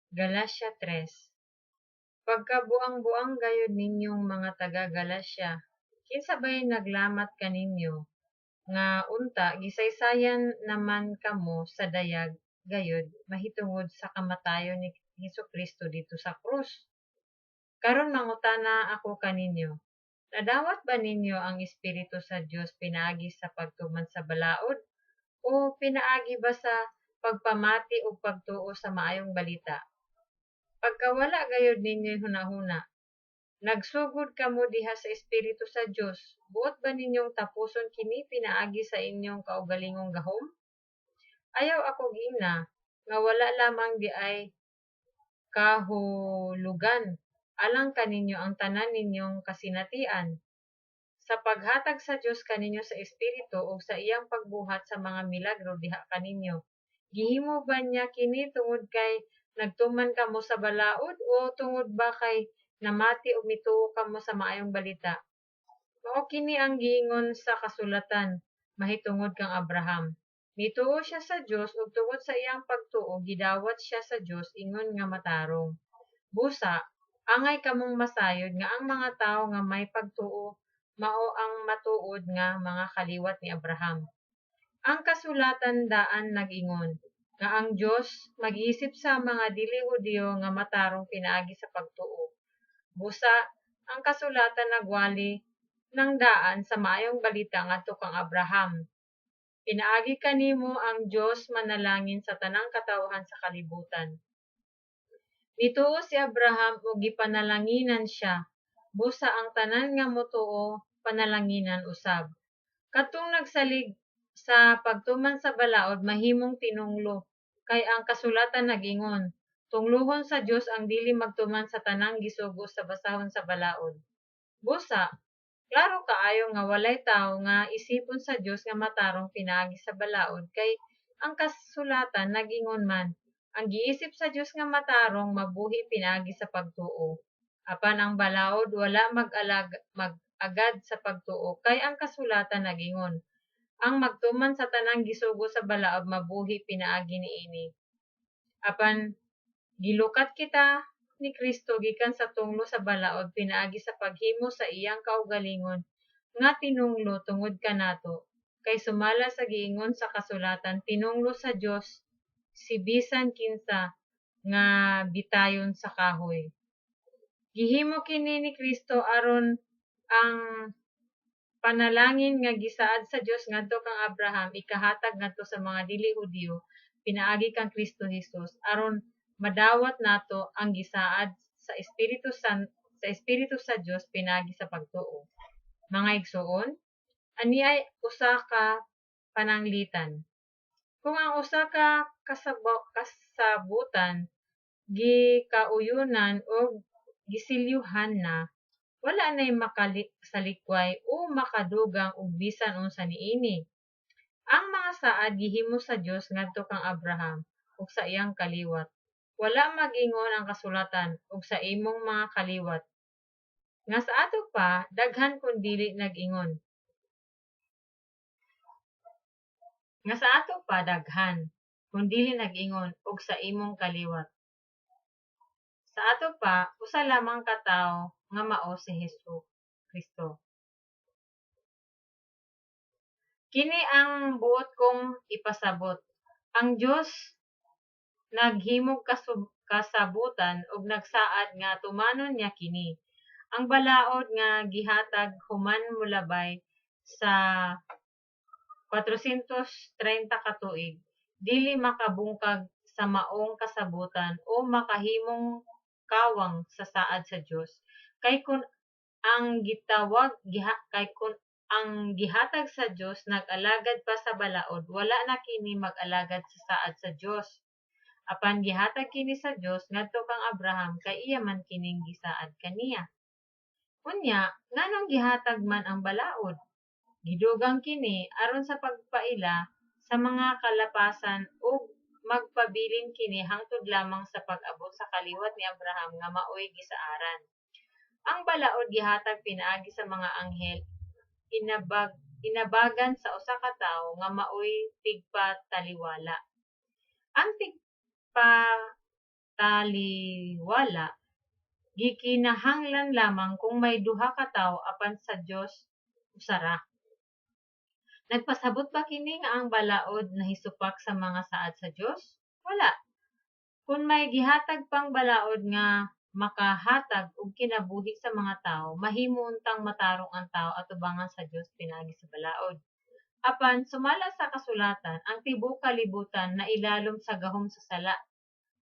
Galacia 3. Pagkabuang-buang gayud ninyong mga taga-Galacia! Kinsa bay naglamat kaninyo, nga unta gisaysayan naman kamo sa dayag gayud mahitungod sa kamatayon ni Hesukristo didto sa krus? Karon mangutana ako kaninyo, nadawat ba ninyo ang Espiritu sa Dios pinaagi sa pagtuman sa balaod o pinaagi ba sa pagpamati ug pagtuo sa Maayong Balita? Pagkawala gayud ninyo'y hunahuna! Nagsugod kamo diha sa Espiritu sa Dios, buot ba ninyong tapuson kini pinaagi sa inyong kaugalingong gahom? Ayaw akog ingna nga wala lamang diay kahulugan alang kaninyo ang tanan ninyong kasinatian. Sa paghatag sa Dios kaninyo sa Espiritu ug sa iyang pagbuhat sa mga milagro diha kaninyo, gihimo ba niya kini tungod kay nagtuman kamo sa balaod o tungod ba kay namati ug mituo kamo sa Maayong Balita? Mao kini ang giingon sa kasulatan mahitungod kang Abraham: "Mituo siya sa Dios ug tungod sa iyang pagtuo gidawat siya sa Dios ingon nga matarong." Busa, angay kamong masayod nga ang mga tawo nga may pagtuo mao ang matuod nga mga kaliwat ni Abraham. Ang kasulatan daan nag-ingon nga ang Dios mag-isip sa mga dili Hudiyo nga matarong pinaagi sa pagtuo. Busa, ang kasulatan nagwali nang daan sa Maayong Balita ngadto kang Abraham: "Pinaagi kanimo ang Dios manalangin sa tanang katawhan sa kalibutan." Mituo si Abraham ug gipanalanginan siya. Busa ang tanan nga motuo panalanginan usab. Kadtong nagsalig sa pagtuman sa balaod mahimong tinunglo, kay ang kasulatan nag-ingon, "Tunglohon sa Dios ang dili magtuman sa tanang gisugo sa basahon sa balaod." Busa, klaro kaayo nga walay tawo nga isipon sa Dios nga matarong pinaagi sa balaod, kay ang kasulatan nag-ingon man, "Ang giisip sa Dios nga matarong mabuhi pinaagi sa pagtuo." Apan ang balaod wala mag-agad sa pagtuo, kay ang kasulatan nag-ingon, "Ang magtuman sa tanang gisugo sa balaod mabuhi pinaagi niini." Apan gilukat kita ni Kristo gikan sa tunglo sa balaod pinaagi sa paghimo sa iyang kaugalingon nga tinunglo tungod kanato, kay sumala sa giingon sa kasulatan, "Tinunglo sa Dios si bisan kinsa nga bitayon sa kahoy." Gihimo kini ni Kristo aron ang panalangin nga gisaad sa Dios ngadto kang Abraham ikahatag ngadto sa mga dili Hudiyo pinaagi kang Kristo Jesus, aron madawat nato ang gisaad sa Espiritu sa Dios pinaagi sa pagtuo. Mga igsoon, aniay usa ka pananglitan. Kung ang usa ka kasabutan gikauyunan ug giselyuhan na, wala nay makasalikway o makadugang og bisan unsa niini. Ang mga saad gihimo sa Dios ngadto kang Abraham ug sa iyang kaliwat. Wala mag-ingon ang kasulatan, "ug sa imong mga kaliwat," nga sa ato pa daghan, kun dili nag-ingon, "nga sa ato pa daghan," kun dili nag-ingon, "ug sa imong kaliwat." Sa ato pa usa lamang ka tawo, nga mao si Hesus Kristo. Kini ang buot kong ipasabot: Ang Dios naghimog kasabutan ug nagsaad nga tumanon niya kini. Ang balaod nga gihatag human molabay sa 430 ka tuig, dili makabungkag sa maong kasabotan o makahimong kawang sa saad sa Dios. Kay kun ang gitawag giha, kay kun ang gihatag sa Dios nag-alagad pa sa balaod, wala na kini mag-alagad sa saad sa Dios. Apan gihatag kini sa Dios ngadto kang Abraham kay iya man kining gisaad kaniya. Unya, nganong gihatag man ang balaod? Gidugang kini aron sa pagpaila sa mga kalapasan ug magpabilin kini hangtod lamang sa pag-abot sa kaliwat ni Abraham nga maoy gisaaran. Ang balaod gihatag pinaagi sa mga anghel, inabagan sa usa ka tawo nga maoy tigpataliwala. Ang Pagtaliwala gikinahanglan lamang kung may duha ka tawo, apan sa Dios usa ra. Nagpasabot ba kini nga ang balaod nahisupak sa mga saad sa Dios? Wala! Kon may gihatag pang balaod nga makahatag og kinabuhi sa mga tawo, mahimo untang matarong ang tawo atubangan sa Dios pinaagi sa balaod. Apan sumala sa kasulatan, ang tibuok kalibutan nailalom sa gahom sa sala,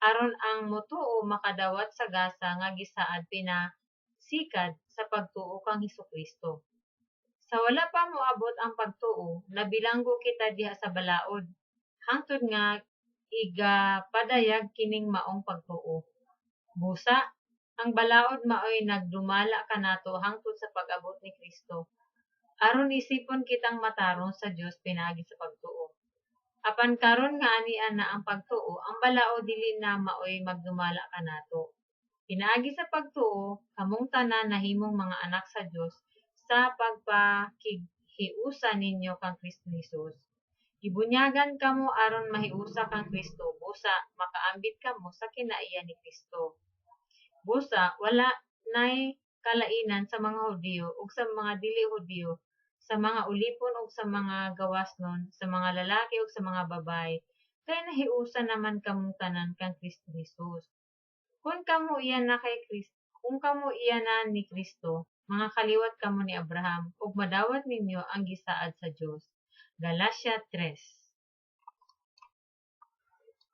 aron ang motuo makadawat sa gasa nga gisaad pinasikad sa pagtuo kang Hesus-Kristo. Sa wala pa moabot ang pagtuo, nabilanggo kita diha sa balaod, hangtod nga igapadayag kining maong pagtuo. Busa, ang balaod maoy nagdumala kanato hangtod sa pag-abot ni Kristo, aron isipon kitang matarong sa Dios pinaagi sa pagtuo. Apan karon nga ania na ang pagtuo, ang balaod dili na maoy magdumala kanato. Pinaagi sa pagtuo, kamong tanan nahimong mga anak sa Dios sa pagpakighiusa ninyo kang Kristo Hesus. Gibunyagan kamo aron mahiusa kang Kristo, busa makaambit kamo sa kinaiya ni Kristo. Busa, wala nay kalainan sa mga Hudiyo ug sa mga dili Hudiyo, sa mga ulipon ug sa mga gawasnon, sa mga lalaki ug sa mga babaye, kay nahiusa naman kamong tanan kang Kristo Hesus. Kung kamo iya na ni Kristo, mga kaliwat kamo ni Abraham, ug madawat ninyo ang gisaad sa Dios. Galacia 3.